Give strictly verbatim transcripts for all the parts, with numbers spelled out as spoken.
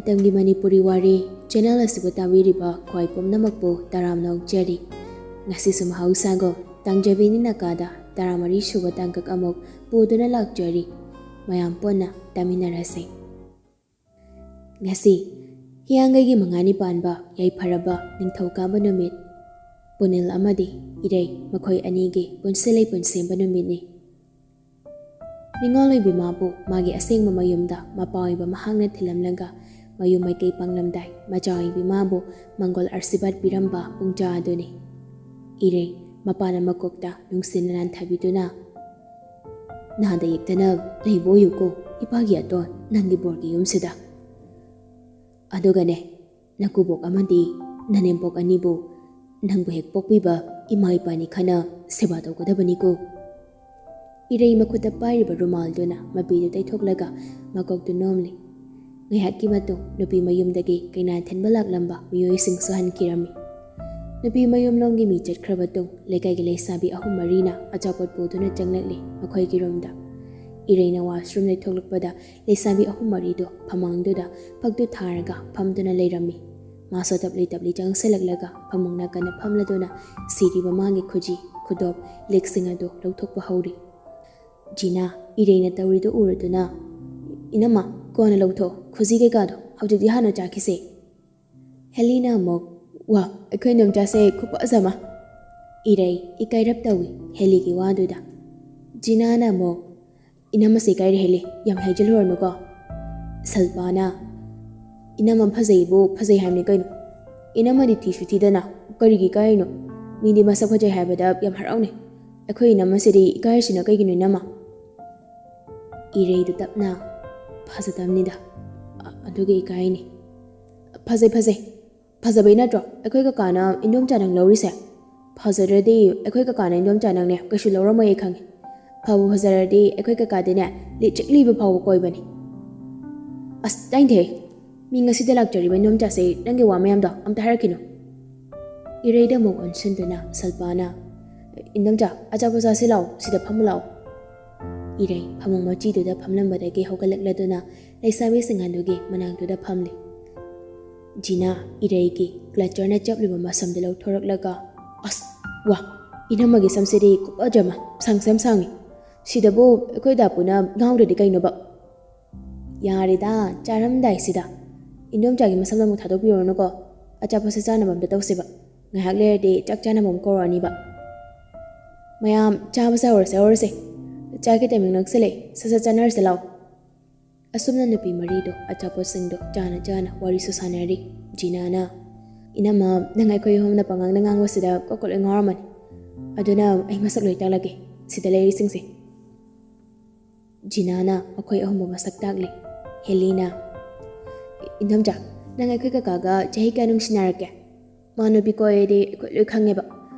ꯃꯇꯝꯒꯤ ꯃꯅꯤꯄꯨꯔꯤ ꯋꯥꯔꯤ ꯆꯦꯅꯦꯜ ꯑꯁꯤꯕꯨ ꯇꯥꯕꯤꯔꯤꯕ ꯈ꯭ꯋꯥꯏ ꯄꯨꯝꯅꯃꯛꯄꯨ ꯇꯔꯥꯝꯅ ꯑꯣꯛꯆꯔꯤ꯫ ꯉꯁꯤꯁꯨ ꯃꯍꯧꯁꯥꯒꯨꯝ ꯇꯥꯡꯖꯕꯤꯅꯤ ꯅꯥꯀꯥꯗ ꯇꯔꯥꯃꯔꯤ ꯁꯨꯕ ꯇꯥꯡꯀꯛ ꯑꯃꯨꯛ ꯄꯨꯗꯨꯅ ꯂꯥꯛꯆꯔꯤ꯫ ꯃꯌꯥꯝ ꯄꯨꯟꯅ ꯇꯥꯃꯤꯟꯅꯔꯁꯤ꯫ ꯉꯁꯤ ꯍꯤꯌꯥꯡꯒꯩꯒꯤ ꯃꯉꯥꯅꯤ ꯄꯥꯟꯕ ꯌꯥꯏꯐꯔꯕ ꯅꯤꯡꯊꯧꯀꯥꯕ ꯅꯨꯃꯤꯠ꯫ ꯄꯨꯅꯤꯜ ꯑꯃꯗꯤ ꯏꯔꯩ ꯃꯈꯣꯏ ꯑꯅꯤꯒꯤ ꯄꯨꯟꯁꯤ ꯂꯩꯄꯨꯟ ꯁꯦꯝꯕ ꯅꯨꯃꯤꯠꯅꯤ꯫ ꯅꯤꯉꯣꯜ ꯑꯣꯏꯕꯤ ꯃꯥꯕꯨ ꯃꯥꯒꯤ ꯑꯁꯦꯡꯕ ꯃꯌꯨꯝꯗ ꯃꯄꯥ ꯑꯣꯏꯕ ꯃꯍꯥꯛꯅ ꯊꯤꯜꯂꯝꯂꯒ ꯃꯌꯨꯝ ꯃꯥꯏꯀꯩ ꯄꯥꯡꯂꯝꯗꯥꯏ ꯃꯆꯥ ꯑꯣꯏꯕꯤ ꯃꯥꯕꯨ ꯃꯪꯒꯣꯜ ꯑꯥꯔꯁꯤꯕꯥꯗ ꯄꯤꯔꯝꯕ ꯄꯨꯡꯖꯥ ꯑꯗꯨꯅꯤ꯫ ꯏꯔꯩ ꯃꯄꯥꯅ ꯃꯀꯣꯛꯇ ꯅꯨꯡꯁꯤꯅ ꯅꯥꯟꯊꯕꯤꯗꯨꯅ, "ꯅꯥꯗ ꯌꯦꯛꯇꯅ ꯂꯩꯕ ꯑꯣꯏꯌꯨꯀꯣ ꯏꯄꯥꯒꯤ ꯑꯇꯣꯟ, ꯅꯪꯒꯤ ꯕꯣꯔꯒꯤ ꯌꯨꯝꯁꯤꯗ꯫ ꯑꯗꯨꯒꯅꯦ, ꯅꯀꯨꯕꯣꯛ ꯑꯃꯗꯤ ꯅꯅꯦꯝꯕꯣꯛ ꯑꯅꯤꯕꯨ ꯅꯪꯕꯨ ꯍꯦꯛ ꯄꯣꯛꯄꯤꯕ ꯏꯃꯥ ꯏꯄꯥꯅꯤ ꯈꯟꯅ ꯁꯦꯕꯥ ꯇꯧꯒꯗꯕꯅꯤꯀꯣ꯫" ꯏꯔꯩ ꯃꯈꯨꯠꯇ ꯄꯥꯏꯔꯤꯕ ꯔꯨꯃꯥꯜꯗꯨꯅ ꯃꯄꯤꯗꯨ ꯇꯩꯊꯣꯛꯂꯒ ꯃꯀꯣꯛꯇꯨ ꯅꯣꯝꯂꯤ꯫ ꯉꯥꯏꯍꯥꯛꯀꯤ ꯃꯇꯨꯡ ꯅꯨꯄꯤ ꯃꯌꯨꯝꯗꯒꯤ ꯀꯩꯅꯥ ꯊꯤꯟꯕ ꯂꯥꯛꯂꯝꯕ ꯃꯤꯑꯣꯏꯁꯤꯡꯁꯨ ꯍꯟꯈꯤꯔꯝꯃꯤ꯫ ꯅꯨꯄꯤ ꯃꯌꯨꯝꯂꯣꯝꯒꯤ ꯃꯤ ꯆꯠꯈ꯭ꯔ ꯃꯇꯨꯡ ꯂꯩꯀꯥꯏꯒꯤ ꯂꯩꯁꯥꯕꯤ ꯑꯍꯨꯝ ꯃꯔꯤꯅ ꯑꯆꯥꯄꯣꯠ ꯄꯨꯗꯨꯅ ꯆꯪꯂꯛꯂꯤ ꯃꯈꯣꯏꯒꯤ ꯔꯨꯝꯗ꯫ ꯏꯔꯩꯅ ꯋꯥꯁꯔꯨꯝꯗꯒꯤ ꯊꯣꯛꯂꯛꯄꯗ ꯂꯩꯁꯥꯕꯤ ꯑꯍꯨꯝ ꯃꯔꯤꯗꯨ ꯐꯃꯥꯡꯗꯨꯗ ꯐꯛꯇꯨ ꯊꯥꯔꯒ ꯐꯝꯗꯨꯅ ꯂꯩꯔꯝꯃꯤ꯫ ꯃꯥꯁꯨ ꯇꯞꯂꯤ ꯇꯞꯂꯤ ꯆꯪꯁꯤꯜꯂꯛꯂꯒ ꯐꯃꯨꯡ ꯅꯥꯀꯟꯗ ꯐꯝꯂꯗꯨꯅ ꯁꯤꯔꯤꯕ ꯃꯥꯒꯤ ꯈꯨꯖꯤ, ꯈꯨꯗꯣꯞ, ꯂꯤꯛꯁꯤꯡ ꯑꯗꯨ ꯂꯧꯊꯣꯛꯄ ꯍꯧꯔꯤ꯫ ꯖꯤꯅꯥ ꯏꯔꯩꯅ ꯇꯧꯔꯤꯗꯨ ꯎꯔꯗꯨꯅ, "ꯏꯅꯝꯃ, ꯀꯣꯟꯅ ꯂꯧꯊꯣꯛꯑꯣ, ꯈꯨꯖꯤ ꯀꯩꯀꯥꯗꯣ ꯍꯧꯖꯤꯛꯇꯤ ꯍꯥꯟꯅ ꯆꯥꯈꯤꯁꯦ꯫" ꯍꯦꯂꯤꯅ ꯑꯃꯨꯛ, "ꯋꯥ, ꯑꯩꯈꯣꯏ ꯏꯅꯝꯆꯥꯁꯦ ꯈꯨꯐꯖ ꯑꯃ!" ꯏꯔꯩ ꯏꯀꯥꯏꯔꯞ ꯇꯧꯏ ꯍꯦꯂꯤꯒꯤ ꯋꯥꯗꯨꯗ꯫ ꯖꯤꯅꯥꯅ ꯑꯃꯨꯛ, "ꯏꯅꯝꯃꯁꯦ ꯏꯀꯥꯏꯔꯦ ꯍꯦꯂꯤ, ꯌꯥꯝ ꯍꯥꯏꯖꯤꯜꯂꯨꯔꯅꯨꯀꯣ꯫" ꯁꯜꯄꯥꯅ, "ꯏꯅꯝꯃ ꯐꯖꯩꯕꯨ ꯐꯖꯩ ꯍꯥꯏꯕꯅꯤ ꯀꯩꯅꯣ꯫ ꯏꯅꯝꯃꯗꯤ ꯊꯤꯁꯨ ꯊꯤꯗꯅ ꯀꯔꯤꯒꯤ ꯏꯀꯥꯏꯔꯤꯅꯣ? ꯃꯤꯗꯤ ꯃꯁꯛ ꯐꯖꯩ ꯍꯥꯏꯕꯗ ꯌꯥꯝ ꯍꯔꯥꯎꯅꯩ꯫ ꯑꯩꯈꯣꯏ ꯏꯅꯝꯃꯁꯤꯗꯤ ꯏꯀꯥꯏꯔꯤꯁꯤꯅ ꯀꯩꯒꯤꯅꯣ ꯏꯅꯝꯃ?" ꯏꯔꯩꯗꯨ ꯇꯞꯅ, "ꯐꯖꯗꯕꯅꯤꯗ, ꯑ-, ꯑꯗꯨꯒꯤ ꯏꯀꯥꯏꯅꯤ꯫" "ꯐꯖꯩ, ꯐꯖꯩ꯫ ꯐꯖꯕꯩ ꯅꯠꯇ꯭ꯔꯣ ꯑꯩꯈꯣꯏ ꯀꯀꯥꯅ ꯏꯟꯗꯣꯝꯆꯥ ꯅꯪ ꯂꯧꯔꯤꯁꯦ? ꯐꯖꯗ꯭ꯔꯗꯤ ꯑꯩꯈꯣꯏ ꯀꯀꯥꯅ ꯏꯟꯗꯣꯝꯆꯥ ꯅꯪꯅꯦ ꯀꯩꯁꯨ ꯂꯧꯔꯝꯃꯣꯏ ꯑꯩ ꯈꯪꯉꯦ꯫ ꯐꯕꯨ ꯐꯖꯔꯗꯤ ꯑꯩꯈꯣꯏ ꯀꯀꯥꯗꯤꯅꯦ ꯂꯤꯆꯤꯛ ꯂꯤꯕ ꯐꯥꯎꯕ ꯀꯣꯏꯕꯅꯤ꯫" "ꯑꯁ, ꯇꯥꯏꯟꯊꯦ꯫ ꯃꯤ ꯉꯁꯤꯗ ꯂꯥꯛꯆꯔꯤꯕ ꯏꯟꯗꯣꯝꯆꯥꯁꯦ ꯅꯪꯒꯤ ꯋꯥ ꯃꯌꯥꯝꯗꯣ ꯑꯝꯇ ꯍꯥꯏꯔꯛꯈꯤꯅꯨ꯫" ꯏꯔꯩꯗ ꯑꯃꯨꯛ ꯑꯣꯟꯁꯤꯟꯗꯨꯅ ꯁꯜꯄꯥꯅ, "ꯏꯟꯗꯣꯝꯆꯥ, ꯑꯆꯥꯄꯣꯠ ꯆꯥꯁꯤ ꯂꯥꯛꯑꯣ, ꯁꯤꯗ ꯐꯝꯃꯨ ꯂꯥꯛꯑꯣ꯫" ꯏꯔꯩ ꯐꯃꯨꯡ ꯃꯆꯤꯗꯨꯗ ꯐꯝꯂꯝꯕꯗꯒꯤ ꯍꯧꯒꯠꯂꯛꯂꯗꯨꯅ ꯂꯩꯁꯥꯕꯤꯁꯤꯡ ꯑꯗꯨꯒꯤ ꯃꯅꯥꯛꯇꯨꯗ ꯐꯝꯂꯤ꯫ ꯖꯤꯅꯥ ꯏꯔꯩꯒꯤ ꯀ꯭ꯂꯆꯔꯅ ꯆꯞꯂꯤꯕ ꯃꯁꯝꯗꯨ ꯂꯧꯊꯣꯔꯛꯂꯒ, "ꯑꯁ, ꯋꯥ, ꯏꯅꯝꯃꯒꯤ ꯁꯝꯁꯤꯗꯤ ꯈꯨꯐꯖ ꯑꯃ, ꯁꯥꯡꯁꯨ ꯌꯥꯝ ꯁꯥꯡꯉꯤ꯫ ꯁꯤꯗꯕꯨ ꯑꯩꯈꯣꯏ ꯗꯥꯄꯨꯅ ꯉꯥꯎꯗ꯭ꯔꯗꯤ ꯀꯩꯅꯣꯕ?" "ꯌꯥꯔꯦꯗ, ꯆꯥꯔꯝꯗꯥꯏꯁꯤꯗ꯫ ꯏꯟꯗꯣꯝꯆꯥꯒꯤ ꯃꯁꯝꯗ ꯑꯃꯨꯛ ꯊꯥꯗꯣꯛꯄꯤꯔꯨꯔꯅꯨꯀꯣ꯫ ꯑꯆꯥꯄꯣꯠꯁꯦ ꯆꯥꯅꯕ ꯑꯝꯇ ꯇꯧꯁꯦꯕ꯫ ꯉꯥꯏꯍꯥꯛ ꯂꯩꯔꯗꯤ ꯆꯥꯛ ꯆꯥꯅꯕ ꯑꯃꯨꯛ ꯀꯧꯔꯛꯑꯅꯤꯕ꯫ ꯃꯌꯥꯝ ꯆꯥꯕ ꯆꯥꯎꯔꯁꯦ, ꯍꯧꯔꯁꯦ꯫ ꯆꯥꯛꯀꯤ ꯇꯥꯏꯃꯤꯡ ꯅꯛꯁꯤꯜꯂꯛꯑꯦ꯫ ꯁꯠ ꯁꯠ ꯆꯥꯅꯔꯁꯦ ꯂꯥꯛꯑꯣ꯫" ꯑꯁꯨꯝꯅ ꯅꯨꯄꯤ ꯃꯔꯤꯗꯣ ꯑꯆꯥꯄꯣꯠꯁꯤꯡꯗꯣ ꯆꯥꯅ ꯆꯥꯅ ꯋꯥꯔꯤꯁꯨ ꯁꯥꯟꯅꯔꯤ꯫ ꯖꯤꯅꯥꯅ, "ꯏꯅꯝꯃ, ꯅꯪ ꯑꯩꯈꯣꯏ ꯑꯍꯨꯝꯅ ꯄꯉꯥꯡꯗ ꯉꯥꯡꯕꯁꯤꯗ ꯀꯣꯛꯀ ꯂꯣꯏ ꯉꯥꯎꯔꯝꯃꯅꯤ꯫ ꯑꯗꯨꯅ ꯑꯩ ꯃꯁꯛ ꯂꯣꯏ ꯇꯥꯛꯂꯛꯀꯦ, ꯁꯤꯗ ꯂꯩꯔꯤꯁꯤꯡꯁꯦ꯫" ꯖꯤꯅꯥꯅ ꯃꯈꯣꯏ ꯑꯍꯨꯝꯕꯨ ꯃꯁꯛ ꯇꯥꯛꯂꯤ꯫ ꯍꯦꯂꯤꯅ, "ꯏꯟꯗꯣꯝꯆꯥ, ꯅꯪ ꯑꯩꯈꯣꯏ ꯀꯀꯥꯒ ꯆꯍꯤ ꯀꯌꯥ ꯅꯨꯡꯁꯤꯅꯔꯛꯀꯦ? ꯃꯥ ꯅꯨꯄꯤ ꯀꯣꯏꯔꯗꯤ ꯑꯩꯈꯣꯏ ꯂꯣꯏ ꯈꯪꯉꯦꯕ꯫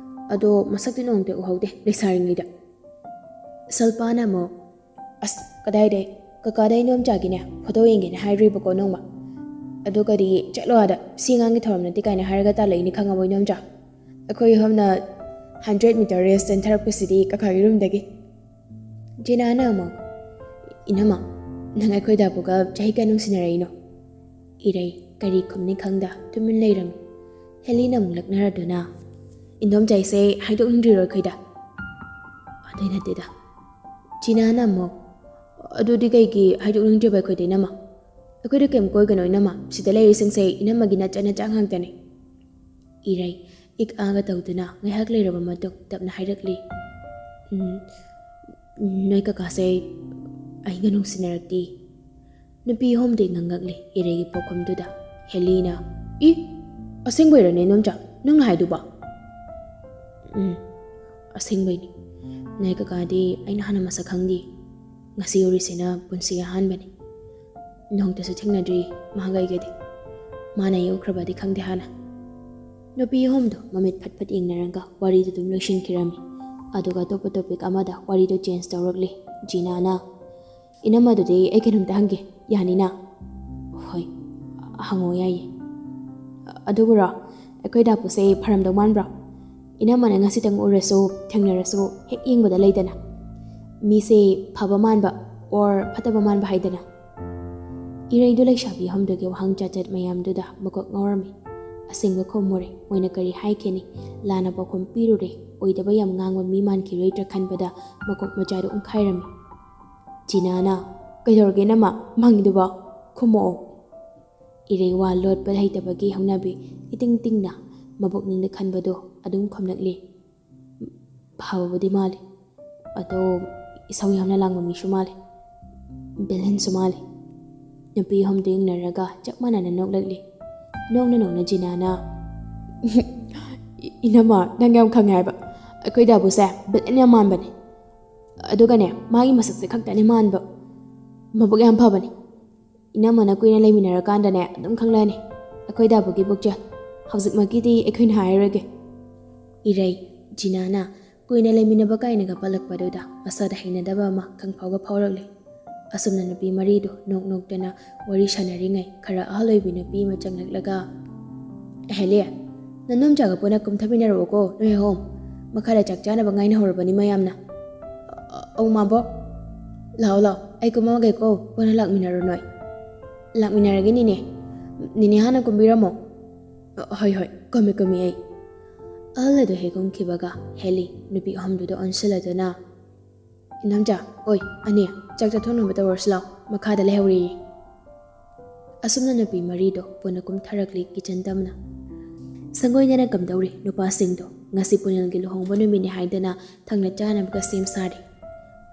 ꯑꯗꯣ ꯃꯁꯛꯇꯤ ꯅꯣꯡꯃꯇ ꯎꯍꯧꯗꯦ ꯂꯩꯁꯥꯔꯤꯉꯩꯗ꯫" ꯁꯜꯄꯥꯅ ꯑꯃꯨꯛ, "ꯑꯁ, ꯀꯗꯥꯏꯗꯩ? ꯀꯀꯥꯗ ꯏꯟꯗꯣꯝꯆꯥꯒꯤꯅꯦ ꯐꯣꯇꯣ ꯌꯦꯡꯒꯦꯅ ꯍꯥꯏꯔꯨꯏꯕꯀꯣ ꯅꯣꯡꯃ꯫ ꯑꯗꯨꯒꯗꯤ ꯆꯠꯂꯣ ꯑꯥꯗ, ꯁꯤ ꯑꯉꯥꯡꯒꯤ ꯊꯧꯔꯝ ꯅꯠꯇꯦ ꯀꯥꯏꯅ ꯍꯥꯏꯔꯒ ꯇꯥꯜꯂꯛꯏꯅꯤ, ꯈꯪꯉꯕꯣ ꯏꯟꯗꯣꯝꯆꯥ? ꯑꯩꯈꯣꯏ ꯑꯍꯨꯝꯅ ꯍꯟꯗ꯭ꯔꯦꯠ ꯃꯤꯇꯔ ꯔꯦꯁ ꯆꯦꯟꯊꯔꯛꯄꯁꯤꯗꯤ ꯀꯀꯥꯒꯤ ꯔꯨꯝꯗꯒꯤ꯫" ꯖꯤꯅꯥꯅ ꯑꯃꯨꯛ, "ꯏꯅꯝꯃ, ꯅꯪ ꯑꯩꯈꯣꯏ ꯗꯥꯕꯨꯒ ꯆꯍꯤ ꯀꯌꯥ ꯅꯨꯡꯁꯤꯅꯔꯛꯏꯅꯣ?" ꯏꯔꯩ ꯀꯔꯤ ꯈꯨꯝꯅꯤ ꯈꯪꯗ ꯇꯨꯃꯤꯟ ꯂꯩꯔꯝꯃꯤ꯫ ꯍꯦꯂꯤꯅ ꯑꯃꯨꯛ ꯂꯛꯅꯔꯗꯨꯅ, "ꯏꯟꯗꯣꯝꯆꯥ, ꯑꯩꯁꯦ ꯍꯥꯏꯗꯣꯛꯅꯤꯡꯗ꯭ꯔꯤꯔꯣ ꯑꯩꯈꯣꯏꯗ?" "ꯑꯗꯨꯏ ꯅꯠꯇꯦꯗ꯫" ꯖꯤꯅꯥꯅ ꯑꯃꯨꯛ, "ꯑꯗꯨꯗꯤ ꯀꯩꯒꯤ ꯍꯥꯏꯗꯣꯛꯅꯤꯡꯗ꯭ꯔꯤꯕ ꯑꯩꯈꯣꯏꯗ, ꯏꯅꯝꯃ? ꯑꯩꯈꯣꯏꯗ ꯀꯩꯝ ꯀꯣꯏꯒꯅꯣ ꯏꯅꯝꯃ, ꯁꯤꯗ ꯂꯩꯔꯤꯁꯤꯡꯁꯦ ꯏꯅꯝꯃꯒꯤ ꯅꯆꯥ ꯅꯆꯥ ꯉꯥꯛꯇꯅꯦ꯫" ꯏꯔꯩ ꯏꯛ ꯑꯥꯒ ꯇꯧꯗꯨꯅ ꯉꯥꯏꯍꯥꯛ ꯂꯩꯔꯕ ꯃꯇꯨꯡ ꯇꯞꯅ ꯍꯥꯏꯔꯛꯂꯤ, "ꯎꯝ, ꯅꯣꯏ ꯀꯀꯥꯁꯦ ꯑꯩꯒ ꯅꯨꯡꯁꯤꯅꯔꯛꯇꯦ꯫" ꯅꯨꯄꯤ ꯑꯍꯨꯝꯗꯤ ꯉꯛꯉꯛꯂꯤ ꯏꯔꯩꯒꯤ ꯄꯥꯎꯈꯨꯝꯗꯨꯗ꯫ ꯍꯦꯂꯤꯅ, "ꯏ, ꯑꯁꯦꯡꯕꯩꯔꯅꯦ ꯏꯟꯗꯣꯝꯆꯥ ꯅꯪꯅ ꯍꯥꯏꯗꯨꯕꯣ?" "ꯎꯝ, ꯑꯁꯦꯡꯕꯩꯅꯤ꯫ ꯅꯣꯏ ꯀꯀꯥꯗꯤ ꯑꯩꯅ ꯍꯥꯟꯅ ꯃꯁꯛ ꯈꯪꯗꯦ꯫ ꯉꯁꯤ ꯎꯔꯤꯁꯤꯅ ꯄꯨꯟꯁꯤꯒꯤ ꯑꯍꯥꯟꯕꯅꯤ꯫ ꯅꯣꯡꯇꯁꯨ ꯊꯦꯡꯅꯗ꯭ꯔꯤ ꯃꯥꯒ ꯑꯩꯒꯗꯤ꯫ ꯃꯥꯅ ꯑꯩ ꯎꯈ꯭ꯔꯕꯗꯤ ꯈꯪꯗꯦ ꯍꯥꯟꯅ꯫" ꯅꯨꯄꯤ ꯑꯍꯨꯝꯗꯣ ꯃꯃꯤꯠ ꯐꯠ ꯐꯠ ꯌꯦꯡꯅꯔꯒ ꯋꯥꯔꯤꯗꯨ ꯑꯗꯨꯝ ꯂꯣꯏꯁꯤꯟꯈꯤꯔꯝꯃꯤ꯫ ꯑꯗꯨꯒ ꯑꯇꯣꯞꯄ ꯇꯣꯄꯤꯛ ꯑꯃꯗ ꯋꯥꯔꯤꯗꯨ ꯆꯦꯟꯖ ꯇꯧꯔꯛꯂꯤ꯫ ꯖꯤꯅꯥꯅ, "ꯏꯅꯝꯃ, ꯑꯗꯨꯗꯤ ꯑꯩ ꯀꯩꯅꯣꯝꯇ ꯍꯪꯒꯦ, ꯌꯥꯅꯤꯅ?" "ꯍꯣꯏ, ꯍꯪꯉꯣ, ꯌꯥꯏꯌꯦ꯫ ꯑꯗꯨꯕꯨꯔꯣ, ꯑꯩꯈꯣꯏ ꯗꯥꯄꯨꯁꯦ ꯐꯔꯝꯗꯧ ꯃꯥꯟꯕ꯭ꯔꯣ? ꯏꯅꯝꯃꯅ ꯉꯁꯤꯇꯪ ꯎꯔꯁꯨ, ꯊꯦꯡꯅꯔꯁꯨ, ꯍꯦꯛ ꯌꯦꯡꯕꯗ ꯂꯩꯗꯅ, ꯃꯤꯁꯦ ꯐꯕ ꯃꯥꯟꯕ ꯑꯣꯔ ꯐꯠꯇꯕ ꯃꯥꯟꯕ ꯍꯥꯏꯗꯅ꯫" ꯏꯔꯩꯗꯨ ꯂꯩꯁꯥꯕꯤ ꯑꯍꯨꯝꯗꯨꯒꯤ ꯋꯥꯍꯪ ꯆꯥꯆꯠ ꯃꯌꯥꯝꯗꯨꯗ ꯃꯀꯣꯛ ꯉꯥꯎꯔꯝꯃꯤ꯫ ꯑꯁꯦꯡꯕ ꯈꯨꯝꯃꯨꯔꯦ, ꯃꯣꯏꯅ ꯀꯔꯤ ꯍꯥꯏꯈꯤꯅꯤ? ꯂꯥꯟꯅ ꯄꯥꯎꯈꯨꯝ ꯄꯤꯔꯨꯔꯦ, ꯑꯣꯏꯗꯕ ꯌꯥꯝ ꯉꯥꯡꯕ ꯃꯤ ꯃꯥꯟꯈꯤꯔꯣꯏꯗ꯭ꯔꯥ ꯈꯟꯕꯗ ꯃꯀꯣꯛ ꯃꯆꯥꯗꯨ ꯎꯪꯈꯥꯏꯔꯝꯃꯤ꯫ ꯖꯤꯅꯥꯅ, "ꯀꯩꯗꯧꯔꯒꯦ ꯅꯃ? ꯃꯪꯉꯤꯗꯨꯕꯣ? ꯈꯨꯝꯃꯛꯑꯣ!" ꯏꯔꯩ ꯋꯥ ꯂꯣꯠꯄ ꯍꯩꯇꯕꯒꯤ ꯍꯧꯅꯕꯤ ꯏꯇꯤꯡ ꯇꯤꯡꯅ ꯃꯕꯨꯛꯅꯤꯡꯗ ꯈꯟꯕꯗꯣ ꯑꯗꯨꯝ ꯈꯨꯝꯂꯛꯂꯤ꯫ ꯐꯕꯕꯨꯗꯤ ꯃꯥꯜꯂꯤ, ꯑꯗꯣ ꯏꯁꯧ ꯌꯥꯝꯅ ꯂꯥꯡꯕ ꯃꯤꯁꯨ ꯃꯥꯜꯂꯤ, ꯚꯤꯂꯦꯟꯁꯨ ꯃꯥꯜꯂꯤ꯫ ꯅꯨꯄꯤ ꯑꯍꯨꯝꯗꯨ ꯌꯦꯡꯅꯔꯒ ꯆꯞ ꯃꯥꯟꯅꯅ ꯅꯣꯛꯂꯛꯂꯤ꯫ ꯅꯣꯛꯅ ꯅꯣꯛꯅ ꯖꯤꯅꯥꯅ, "ꯏꯅꯝꯃ, ꯅꯪ ꯌꯥꯝ ꯈꯪꯉꯦ ꯍꯥꯏꯕ꯫ ꯑꯩꯈꯣꯏ ꯗꯥꯕꯨꯁꯦ ꯚꯤꯂꯦꯟ ꯌꯥꯝ ꯃꯥꯟꯕꯅꯦ꯫ ꯑꯗꯨꯒꯅꯦ, ꯃꯥꯒꯤ ꯃꯁꯛꯁꯦ ꯈꯛꯇꯅꯦ ꯃꯥꯟꯕ꯫ ꯃꯕꯨꯛ ꯌꯥꯝ ꯐꯕꯅꯦ꯫ ꯏꯅꯝꯃꯅ ꯀꯨꯏꯅ ꯂꯩꯃꯤꯟꯅꯔꯀꯥꯟꯗꯅꯦ ꯑꯗꯨꯝ ꯈꯪꯂꯛꯑꯅꯤ ꯑꯩꯈꯣꯏ ꯗꯥꯕꯨꯒꯤ ꯄꯨꯛꯆꯦꯜ꯫ ꯍꯧꯖꯤꯛꯃꯛꯀꯤꯗꯤ ꯑꯩꯈꯣꯏꯅ ꯍꯥꯏꯔꯔꯣꯏꯒꯦ꯫" ꯏꯔꯩ, ꯖꯤꯅꯥꯅ ꯀꯨꯏꯅ ꯂꯩꯃꯤꯟꯅꯕ ꯀꯥꯏꯅꯒ ꯄꯜꯂꯛꯄꯗꯨꯗ ꯃꯁꯥꯗ ꯍꯩꯅꯗꯕ ꯑꯃ ꯈꯪꯐꯥꯎꯕ ꯐꯥꯎꯔꯛꯂꯤ꯫ ꯑꯁꯨꯝꯅ ꯅꯨꯄꯤ ꯃꯔꯤꯗꯨ ꯅꯣꯛ ꯅꯣꯛꯇꯅ ꯋꯥꯔꯤ ꯁꯥꯟꯅꯔꯤꯉꯩ ꯈꯔ ꯑꯍꯜ ꯑꯣꯏꯕꯤ ꯅꯨꯄꯤ ꯑꯃ ꯆꯪꯂꯛꯂꯒ, "ꯑꯍꯦꯂꯤ, ꯅꯅꯣꯝꯆꯥꯒ ꯄꯨꯟꯅ ꯀꯨꯝꯊꯃꯤꯟꯅꯔꯛꯑꯣꯀꯣ, ꯅꯣꯏ ꯑꯍꯨꯝ꯫ ꯃꯈꯥꯗ ꯆꯥꯛ ꯆꯥꯅꯕ ꯉꯥꯏꯅꯍꯧꯔꯕꯅꯤ ꯃꯌꯥꯝꯅ꯫" "ꯑ-, ꯑꯧ, ꯃꯥꯕꯣꯛ꯫ ꯂꯥꯛꯑꯣ, ꯂꯥꯛꯑꯣ, ꯑꯩ ꯀꯨꯝꯃꯛꯑꯒꯦꯀꯣ, ꯄꯨꯟꯅ ꯂꯥꯛꯃꯤꯟꯅꯔꯣ ꯅꯣꯏ꯫" "ꯂꯥꯛꯃꯤꯟꯅꯔꯒꯦ, ꯅꯦꯅꯦ꯫ ꯅꯦꯅꯦ ꯍꯥꯟꯅ ꯀꯨꯝꯕꯤꯔꯝꯃꯣ꯫" "ꯑ, ꯍꯣꯏ, ꯍꯣꯏ, ꯀꯨꯝꯃꯤ, ꯀꯨꯝꯃꯤ ꯑꯩ꯫" ꯑꯍꯜ ꯑꯗꯨ ꯍꯦꯛ ꯀꯨꯝꯈꯤꯕꯒ ꯍꯦꯂꯤ ꯅꯨꯄꯤ ꯑꯍꯨꯝꯗꯨꯗ ꯑꯣꯟꯁꯤꯜꯂꯗꯨꯅ, "ꯏꯅꯝꯆꯥ, ꯑꯣꯏ, ꯑꯅꯤ, ꯆꯥꯛ ꯆꯥꯊꯣꯛꯅꯕ ꯇꯧꯔꯁꯤ ꯂꯥꯎ, ꯃꯈꯥꯗ ꯂꯩꯍꯧꯔꯤꯌꯦ꯫" ꯑꯁꯨꯝꯅ ꯅꯨꯄꯤ ꯃꯔꯤꯗꯣ ꯄꯨꯟꯅ ꯀꯨꯝꯊꯔꯛꯂꯤ ꯀꯤꯆꯟ ꯇꯝꯅ꯫ ꯁꯪꯒꯣꯏꯅꯅ ꯀꯝꯗꯧꯔꯤ ꯅꯨꯄꯥꯁꯤꯡꯗꯣ? ꯉꯁꯤ ꯄꯨꯅꯦꯜꯒꯤ ꯂꯨꯍꯣꯡꯕ ꯅꯨꯃꯤꯠꯅꯤ ꯍꯥꯏꯗꯅ ꯊꯪꯅ ꯆꯥꯅꯕꯒ ꯁꯦꯝ ꯁꯥꯔꯤ꯫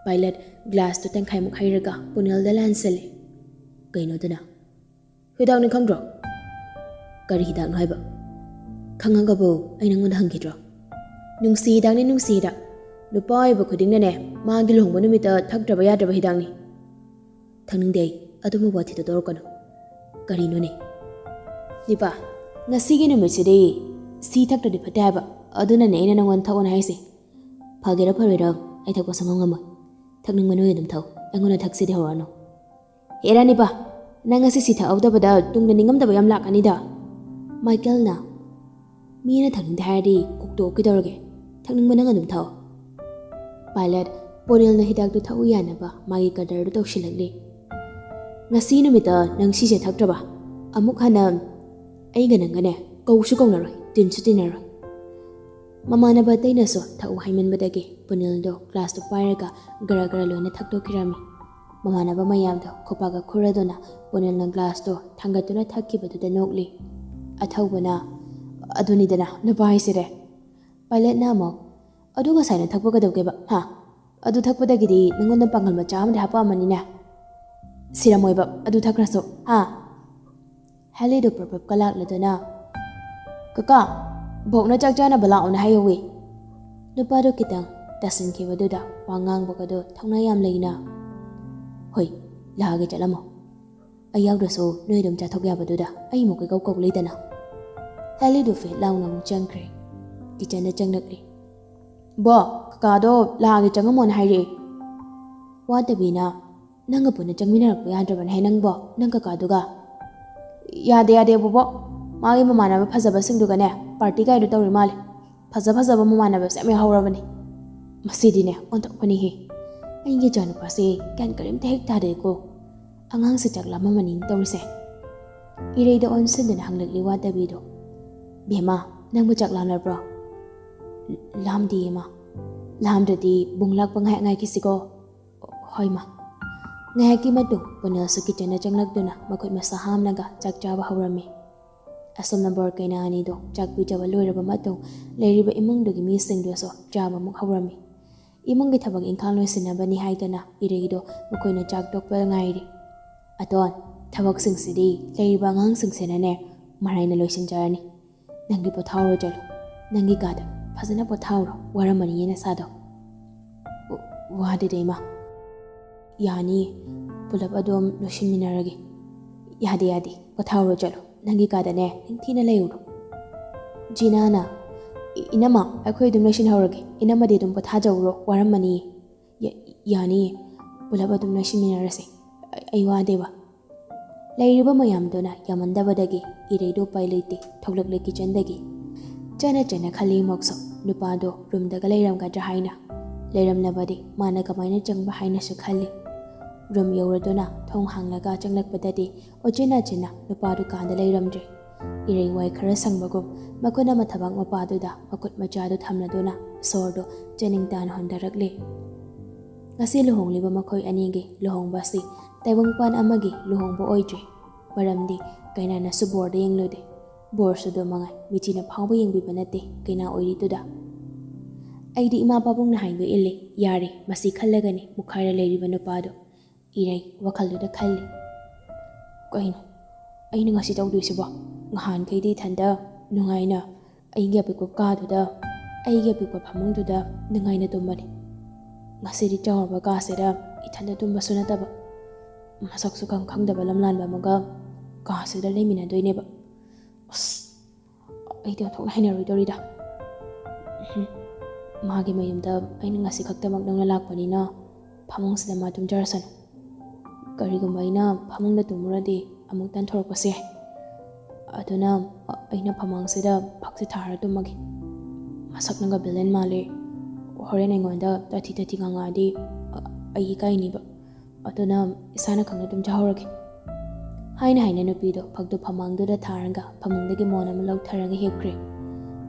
ꯄꯥꯏꯂꯠ ꯒ꯭ꯂꯥꯁꯇꯨ ꯇꯪꯈꯥꯏꯃꯨꯛ ꯍꯩꯔꯒ ꯄꯨꯅꯦꯜꯗ ꯂꯥꯟꯁꯤꯜꯂꯤ꯫ "ꯀꯩꯅꯣꯗꯨꯅ? ꯍꯤꯗꯥꯛꯅꯤ ꯈꯪꯗ꯭ꯔꯣ?" "ꯀꯔꯤ ꯍꯤꯗꯥꯛꯅꯣ ꯍꯥꯏꯕ?" "ꯈꯪꯉꯒꯕꯨ ꯑꯩ ꯅꯪꯉꯣꯟꯗ ꯍꯪꯈꯤꯗ꯭ꯔꯣ? ꯅꯨꯡꯁꯤ ꯍꯤꯗꯥꯛꯅꯤ, ꯅꯨꯡꯁꯤ ꯍꯤꯗꯥꯛ꯫ ꯅꯨꯄꯥ ꯑꯣꯏꯕ ꯈꯨꯗꯤꯡꯅꯅꯦ, ꯃꯥꯒꯤ ꯂꯨꯍꯣꯡꯕ ꯅꯨꯃꯤꯠꯇ ꯊꯛꯇ꯭ꯔꯕ ꯌꯥꯗ꯭ꯔꯕ ꯍꯤꯗꯥꯛꯅꯤ꯫" "ꯊꯛꯅꯤꯡꯗꯦ ꯑꯩ꯫ ꯑꯗꯨꯝꯕ ꯋꯥꯊꯤꯗꯣ ꯇꯧꯔꯛꯀꯅꯨ꯫" "ꯀꯔꯤꯅꯣꯅꯦ?" "ꯅꯤꯄꯥ, ꯉꯁꯤꯒꯤ ꯅꯨꯃꯤꯠꯁꯤꯗꯤ ꯁꯤ ꯊꯛꯇ꯭ꯔꯗꯤ ꯐꯠꯇꯦ ꯍꯥꯏꯕ꯫ ꯑꯗꯨꯅꯅꯦ ꯑꯩꯅ ꯅꯪꯉꯣꯟꯗ ꯊꯛꯑꯣꯅ ꯍꯥꯏꯁꯦ꯫ ꯐꯒꯦꯔꯥ ꯐꯔꯣꯏꯔꯥ, ꯑꯩ ꯊꯛꯄ ꯁꯨꯡꯉꯝ ꯉꯝꯃꯣꯏ꯫ ꯊꯛꯅꯤꯡꯕ ꯅꯣꯏ ꯑꯗꯨꯝ ꯊꯛꯎ, ꯑꯩꯉꯣꯟꯗ ꯊꯛꯁꯤꯗꯤ ꯍꯧꯔꯛꯑꯅꯨ꯫" "ꯍꯦꯔꯥ ꯅꯤꯄꯥ, ꯅꯪ ꯉꯁꯤ ꯁꯤ ꯊꯛꯍꯧꯗꯕꯗ ꯇꯨꯡꯗ ꯅꯤꯡꯉꯝꯗꯕ ꯌꯥꯝ ꯂꯥꯛꯀꯅꯤꯗ꯫" ꯃꯥꯏꯀꯦꯜꯅ, "ꯃꯤꯅ ꯊꯛꯅꯤꯡꯗꯦ ꯍꯥꯏꯔꯗꯤ ꯀꯣꯛꯇꯣꯛꯑꯣ, ꯀꯩꯗꯧꯔꯒꯦ? ꯊꯛꯅꯤꯡꯕ ꯅꯪ ꯑꯗꯨꯝ ꯊꯛꯑꯣ꯫" ꯄꯥꯏꯂꯠ ꯄꯣꯅꯦꯜꯅ ꯍꯤꯗꯥꯛꯇꯨ ꯊꯛꯎ ꯌꯥꯅꯕ ꯃꯥꯒꯤ ꯀꯗꯔꯗꯨ ꯇꯧꯁꯤꯜꯂꯛꯂꯤ꯫ "ꯉꯁꯤ ꯅꯨꯃꯤꯠꯇ ꯅꯪ ꯁꯤꯁꯦ ꯊꯛꯇ꯭ꯔꯕ? ꯑꯃꯨꯛ ꯍꯟꯅ ꯑꯩꯒ ꯅꯪꯒꯅꯦ ꯀꯧꯁꯨ ꯀꯧꯅꯔꯣꯏ, ꯇꯤꯟꯁꯨ ꯇꯤꯟꯅꯔꯣꯏ꯫" ꯃꯃꯥꯟꯅꯕ ꯑꯇꯩꯅꯁꯨ ꯊꯛꯎ ꯍꯥꯏꯃꯟꯕꯗꯒꯤ ꯄꯨꯅꯤꯜꯗꯣ ꯒ꯭ꯂꯥꯁꯇꯨ ꯄꯥꯏꯔꯒ ꯒꯔ ꯒꯔ ꯂꯣꯏꯅ ꯊꯛꯇꯣꯛꯈꯤꯔꯝꯃꯤ꯫ ꯃꯃꯥꯟꯅꯕ ꯃꯌꯥꯝꯗꯣ ꯈꯨꯄꯥꯛꯀ ꯈꯨꯔꯗꯨꯅ ꯄꯨꯅꯤꯜꯅ ꯒ꯭ꯂꯥꯁꯇꯣ ꯊꯥꯡꯒꯠꯇꯨꯅ ꯊꯛꯈꯤꯕꯗꯨꯗ ꯅꯣꯛꯂꯤ꯫ ꯑꯊꯧꯕꯅ, "ꯑꯗꯨꯅꯤꯗꯅ ꯅꯨꯄꯥ ꯍꯥꯏꯁꯤꯗꯤ꯫" ꯄꯥꯏꯂꯦꯠꯅ ꯑꯃꯨꯛ, "ꯑꯗꯨ ꯉꯁꯥꯏꯅ ꯊꯛꯄ ꯀꯩꯗꯧꯒꯦꯕ, ꯍꯥ? ꯑꯗꯨ ꯊꯛꯄꯗꯒꯤꯗꯤ ꯅꯪꯉꯣꯟꯗ ꯄꯥꯡꯒꯜ ꯃꯆꯥ ꯑꯃꯗꯤ ꯍꯥꯄꯛꯑꯝꯃꯅꯤꯅꯦ꯫ ꯁꯤꯔꯝꯃꯣꯏꯕ ꯑꯗꯨ ꯊꯛꯈ꯭ꯔꯁꯨ, ꯍꯥ?" ꯍꯦꯂꯤꯗꯨ ꯄ꯭ꯔꯞ ꯄ꯭ꯔꯞꯀ ꯂꯥꯛꯂꯗꯨꯅ, "ꯀꯀꯥ, ꯕꯣꯛꯅ ꯆꯥꯛ ꯆꯥꯅꯕ ꯂꯥꯛꯑꯣꯅ ꯍꯥꯏꯍꯧꯋꯤ꯫" ꯅꯨꯄꯥꯗꯨ ꯈꯤꯇꯪ ꯇꯥꯁꯤꯟꯈꯤꯕꯗꯨꯗ ꯋꯥ ꯉꯥꯡꯕꯒꯗꯣ ꯊꯧꯅꯥ ꯌꯥꯝ ꯂꯩꯅ, "ꯍꯣꯏ, ꯂꯥꯛꯑꯒꯦ, ꯆꯠꯂꯝꯃꯣ꯫ ꯑꯩ ꯌꯥꯎꯗ꯭ꯔꯁꯨ ꯅꯣꯏ ꯑꯗꯨꯝ ꯆꯥꯊꯣꯛ ꯌꯥꯕꯗꯨꯗ ꯑꯩ ꯑꯃꯨꯛ ꯀꯣꯏꯀꯧ ꯀꯧ ꯂꯩꯗꯅ꯫" ꯍꯦꯂꯤꯗꯨ ꯐꯦꯠ ꯂꯥꯎꯅ ꯑꯃꯨꯛ ꯆꯪꯈ꯭ꯔꯦ꯫ ꯀꯤꯆꯟꯗ ꯆꯪꯂꯛꯂꯤ꯫ "ꯕꯣ, ꯀꯀꯥꯗꯣ ꯂꯥꯛꯑꯒꯦ, ꯆꯪꯉꯝꯃꯣꯅ ꯍꯥꯏꯔꯛꯑꯦ꯫" ꯋꯥꯇꯕꯤꯅ, "ꯅꯪꯒ ꯄꯨꯟꯅ ꯆꯪꯃꯤꯟꯅꯔꯛꯄ ꯌꯥꯗ꯭ꯔꯕꯅꯦ ꯍꯦ ꯅꯪꯕꯣ, ꯅꯪ ꯀꯀꯥꯗꯨꯒ?" "ꯌꯥꯗꯦ, ꯌꯥꯗꯦ, ꯕꯣꯕꯣꯛ꯫ ꯃꯥꯒꯤ ꯃꯃꯥꯟꯅꯕ ꯐꯖꯕꯁꯤꯡꯗꯨꯒꯅꯦ ꯄꯥꯔꯇꯤ ꯀꯥꯏꯗꯣ ꯇꯧꯔꯤ ꯃꯥꯜꯂꯦ꯫ ꯐꯖ ꯐꯖꯕ ꯃꯃꯥꯟꯅꯕꯁꯦ ꯌꯥꯝ ꯌꯥꯎꯍꯧꯔꯕꯅꯤ꯫" "ꯃꯁꯤꯗꯤꯅꯦ ꯑꯣꯟꯊꯣꯛꯄꯅꯤꯍꯦ꯫ ꯑꯩꯒꯤ ꯏꯆꯥꯅꯨꯄꯥꯁꯦ ꯒ꯭ꯌꯥꯟ ꯀꯔꯤꯝꯇ ꯍꯦꯛ ꯇꯥꯗꯦꯀꯣ꯫ ꯑꯉꯥꯡꯁꯦ ꯆꯥꯛ ꯂꯥꯝꯃꯝꯃꯅꯤꯅ ꯇꯧꯔꯤꯁꯦ꯫" ꯏꯔꯩꯗ ꯑꯣꯟꯁꯤꯟꯗꯨꯅ ꯍꯪꯂꯛꯂꯤ ꯋꯥꯇꯕꯤꯗꯣ꯫ "ꯕꯦꯝꯃ, ꯅꯪꯕꯨ ꯆꯥꯛ ꯂꯥꯝꯂꯕ꯭ꯔꯣ?" "ꯂꯥꯝꯗꯤꯌꯦ, ꯃꯥ꯫" "ꯂꯥꯝꯗ꯭ꯔꯗꯤ ꯕꯨꯡ ꯂꯥꯛꯄ ꯉꯥꯏꯍꯥꯛ ꯉꯥꯏꯈꯤꯁꯤꯀꯣ꯫" "ꯍꯣꯏ, ꯃꯥ꯫" ꯉꯥꯏꯍꯥꯛꯀꯤ ꯃꯇꯨꯡ ꯄꯨꯅꯦꯜꯁꯨ ꯀꯤꯆꯟꯗ ꯆꯪꯂꯛꯇꯨꯅ ꯃꯈꯨꯠ ꯃꯁꯥ ꯍꯥꯝꯂꯒ ꯆꯥꯛ ꯆꯥꯕ ꯍꯧꯔꯝꯃꯤ꯫ ꯑꯁꯣꯝꯅ ꯕꯣꯔ ꯀꯩꯅꯥ ꯑꯅꯤꯗꯨ ꯆꯥꯛ ꯄꯤꯖꯕ ꯂꯣꯏꯔꯕ ꯃꯇꯨꯡ, ꯂꯩꯔꯤꯕ ꯏꯃꯨꯡꯗꯨꯒꯤ ꯃꯤꯁꯤꯡꯗꯨꯁꯨ ꯆꯥꯕ ꯑꯃꯨꯛ ꯍꯧꯔꯝꯃꯤ꯫ ꯏꯃꯨꯡꯒꯤ ꯊꯕꯛ ꯏꯪꯈꯥꯡ ꯂꯣꯏꯁꯤꯟꯅꯕꯅꯤ ꯍꯥꯏꯗꯅ ꯏꯔꯩꯗꯣ ꯃꯈꯣꯏꯅ ꯆꯥꯛ ꯇꯣꯛꯄꯗ ꯉꯥꯏꯔꯤ꯫ "ꯑꯇꯣꯟ, ꯊꯕꯛꯁꯤꯡꯁꯤꯗꯤ ꯂꯩꯔꯤꯕ ꯑꯉꯥꯡꯁꯤꯡꯁꯤꯅꯅꯦ ꯃꯔꯥꯏꯅ ꯂꯣꯏꯁꯤꯟꯖꯔꯅꯤ꯫ ꯅꯪꯗꯤ ꯄꯣꯊꯥꯍꯧꯔꯣ ꯆꯠꯂꯣ꯫ ꯅꯪꯒꯤ ꯀꯥꯗ ꯐꯖꯅ ꯄꯣꯊꯥꯍꯧꯔꯣ, ꯋꯥꯔꯝꯃꯅꯤꯌꯦ ꯅꯁꯥꯗꯣ꯫" "ꯋꯥꯗꯦꯗ, ꯏꯃꯥ꯫ ꯌꯥꯅꯤ, ꯄꯨꯂꯞ ꯑꯗꯨꯝ ꯂꯣꯏꯁꯤꯟꯃꯤꯟꯅꯔꯒꯦ꯫" "ꯌꯥꯗꯦ, ꯌꯥꯗꯦ, ꯄꯣꯊꯥꯍꯧꯔꯣ ꯆꯠꯂꯣ꯫ ꯅꯪꯒꯤ ꯀꯥꯗꯅꯦ ꯅꯤꯡꯊꯤꯅ ꯂꯩꯔꯨꯔꯣ꯫" ꯖꯤꯅꯥꯅ, "ꯏ-, ꯏꯅꯝꯃ, ꯑꯩꯈꯣꯏ ꯑꯗꯨꯝ ꯂꯣꯏꯁꯤꯟꯍꯧꯔꯒꯦ꯫ ꯏꯅꯝꯃꯗꯤ ꯑꯗꯨꯝ ꯄꯣꯊꯥꯖꯧꯔꯣ, ꯋꯥꯔꯝꯃꯅꯤ꯫" "ꯌꯥ-, ꯌꯥꯅꯤꯌꯦ, ꯄꯨꯂꯞ ꯑꯗꯨꯝ ꯂꯣꯏꯁꯤꯟꯃꯤꯟꯅꯔꯁꯦ꯫ ꯑꯩ, ꯑꯩ ꯋꯥꯗꯦꯕ꯫" ꯂꯩꯔꯤꯕ ꯃꯌꯥꯝꯗꯨꯅ ꯌꯥꯝꯃꯟꯗꯕꯗꯒꯤ ꯏꯔꯩꯗꯣ ꯎꯄꯥꯏ ꯂꯩꯇꯦ ꯊꯣꯛꯂꯛꯂꯦ ꯀꯤꯆꯟꯗꯒꯤ꯫ ꯆꯠꯅ ꯆꯠꯅ ꯈꯜꯂꯤ ꯃꯣꯛꯁꯣ, ꯅꯨꯄꯥꯗꯣ ꯔꯨꯝꯗꯒ ꯂꯩꯔꯝꯒꯗ꯭ꯔꯥ ꯍꯥꯏꯅ꯫ ꯂꯩꯔꯝꯂꯕꯗꯤ ꯃꯥꯅ ꯀꯃꯥꯏꯅ ꯆꯪꯕ ꯍꯥꯏꯅꯁꯨ ꯈꯜꯂꯤ꯫ ꯔꯨꯝ ꯌꯧꯔꯗꯨꯅ ꯊꯣꯡ ꯍꯥꯡꯂꯒ ꯆꯪꯂꯛꯄꯗꯗꯤ ꯎꯆꯤꯟ ꯅꯥꯆꯤꯟꯅ ꯅꯨꯄꯥꯗꯨ ꯀꯥꯗ ꯂꯩꯔꯝꯗ꯭ꯔꯦ꯫ ꯏꯔꯩ ꯋꯥꯏ ꯈꯔ ꯁꯪꯕꯒꯨꯝ ꯃꯈꯨꯠ ꯑꯃ ꯊꯕꯥꯛ ꯃꯄꯥꯗꯨꯗ ꯃꯈꯨꯠ ꯃꯆꯥꯗꯨ ꯊꯝꯂꯗꯨꯅ ꯁꯣꯔꯗꯨ ꯆꯥꯅꯤꯡ ꯇꯥꯅ ꯍꯣꯟꯊꯔꯛꯂꯦ꯫ ꯉꯁꯤ ꯂꯨꯍꯣꯡꯂꯤꯕ ꯃꯈꯣꯏ ꯑꯅꯤꯒꯤ ꯂꯨꯍꯣꯡꯕ ꯑꯁꯤ ꯇꯥꯏꯕꯪꯄꯥꯟ ꯑꯃꯒꯤ ꯂꯨꯍꯣꯡꯕ ꯑꯣꯏꯗ꯭ꯔꯤ꯫ ꯃꯔꯝꯗꯤ ꯀꯩꯅꯥꯅꯁꯨ ꯕꯣꯔꯗ ꯌꯦꯡꯂꯨꯗꯦ꯫ ꯕꯣꯔꯁꯨ ꯑꯗꯨ ꯃꯉꯥꯏ, ꯃꯤꯆꯤꯅ ꯐꯥꯎꯕ ꯌꯦꯡꯕꯤꯕ ꯅꯠꯇꯦ ꯀꯩꯅꯥ ꯑꯣꯏꯔꯤꯗꯨꯗ꯫ ꯑꯩꯗꯤ ꯏꯃꯥ ꯄꯥꯕꯨꯡꯅ ꯍꯥꯏꯕ ꯏꯜꯂꯤ, ꯌꯥꯔꯦ, ꯃꯁꯤ ꯈꯜꯂꯒꯅꯤ ꯃꯨꯛꯈꯥꯏꯔ ꯂꯩꯔꯤꯕ ꯅꯨꯄꯥꯗꯣ꯫ ꯏꯔꯩ ꯋꯥꯈꯜꯗꯨꯗ ꯈꯜꯂꯤ꯫ ꯀꯩꯅꯣ ꯑꯩꯅ ꯉꯁꯤ ꯇꯧꯗꯣꯏꯁꯤꯕꯣ? ꯉꯍꯥꯟꯈꯩꯗꯤ ꯏꯊꯟꯗ ꯅꯨꯡꯉꯥꯏꯅ ꯑꯩꯒꯤ ꯑꯄꯤꯛꯄ ꯀꯥꯗꯨꯗ, ꯑꯩꯒꯤ ꯑꯄꯤꯛꯄ ꯐꯃꯨꯡꯗꯨꯗ ꯅꯨꯡꯉꯥꯏꯅ ꯇꯨꯝꯕꯅꯤ꯫ ꯉꯁꯤꯗꯤ ꯆꯥꯎꯔꯕ ꯀꯥꯁꯤꯗ ꯏꯊꯟꯗ ꯇꯨꯝꯕꯁꯨ ꯅꯠꯇꯕ, ꯃꯁꯛꯁꯨ ꯈꯪ ꯈꯪꯗꯕ ꯂꯝꯂꯥꯟꯕ ꯑꯃꯒ ꯀꯥꯁꯤꯗ ꯂꯩꯃꯤꯟꯅꯗꯣꯏꯅꯦꯕ꯫ ꯑꯁ, ꯑꯩꯗꯤ ꯑꯣꯟꯊꯣꯛꯅ ꯍꯩꯅꯔꯣꯏꯗꯧꯔꯤꯗ꯫ ꯎꯝ, ꯃꯥꯒꯤ ꯃꯌꯨꯝꯗ ꯑꯩꯅ ꯉꯁꯤ ꯈꯛꯇꯃꯛ ꯅꯧꯅ ꯂꯥꯛꯄꯅꯤꯅ ꯐꯃꯨꯡꯁꯤꯗ ꯃꯥ ꯇꯨꯝꯖꯔꯁꯅꯨ꯫ ꯀꯔꯤꯒꯨꯝꯕ ꯑꯩꯅ ꯐꯃꯨꯡꯗ ꯇꯨꯝꯃꯨꯔꯗꯤ ꯑꯃꯨꯛ ꯇꯟꯊꯣꯔꯛꯄꯁꯨ ꯌꯥꯏ꯫ ꯑꯗꯨꯅ ꯑꯩꯅ ꯐꯃꯥꯡꯁꯤꯗ ꯐꯛꯁꯦ ꯊꯥꯔ ꯇꯨꯝꯃꯒꯦ꯫ ꯃꯁꯛꯅꯒ ꯚꯤꯂꯦꯟ ꯃꯥꯜꯂꯦ꯫ ꯍꯣꯔꯦꯟ ꯑꯩꯉꯣꯟꯗ ꯇꯥꯊꯤ ꯇꯥꯊꯤ ꯉꯥꯡꯉꯛꯑꯗꯤ ꯑꯩ ꯏꯀꯥꯏꯅꯤꯕ꯫ ꯑꯗꯨꯅ ꯏꯁꯥꯅ ꯈꯪꯅ ꯇꯨꯝꯖꯍꯧꯔꯒꯦ꯫ ꯍꯥꯏꯅ ꯍꯥꯏꯅ ꯅꯨꯄꯤꯗꯣ ꯐꯛꯇꯨ ꯐꯃꯥꯡꯗꯨꯗ ꯊꯥꯔꯒ ꯐꯃꯨꯡꯗꯒꯤ ꯃꯣꯟ ꯑꯃ ꯂꯧꯊꯔꯒ ꯍꯤꯞꯈ꯭ꯔꯦ꯫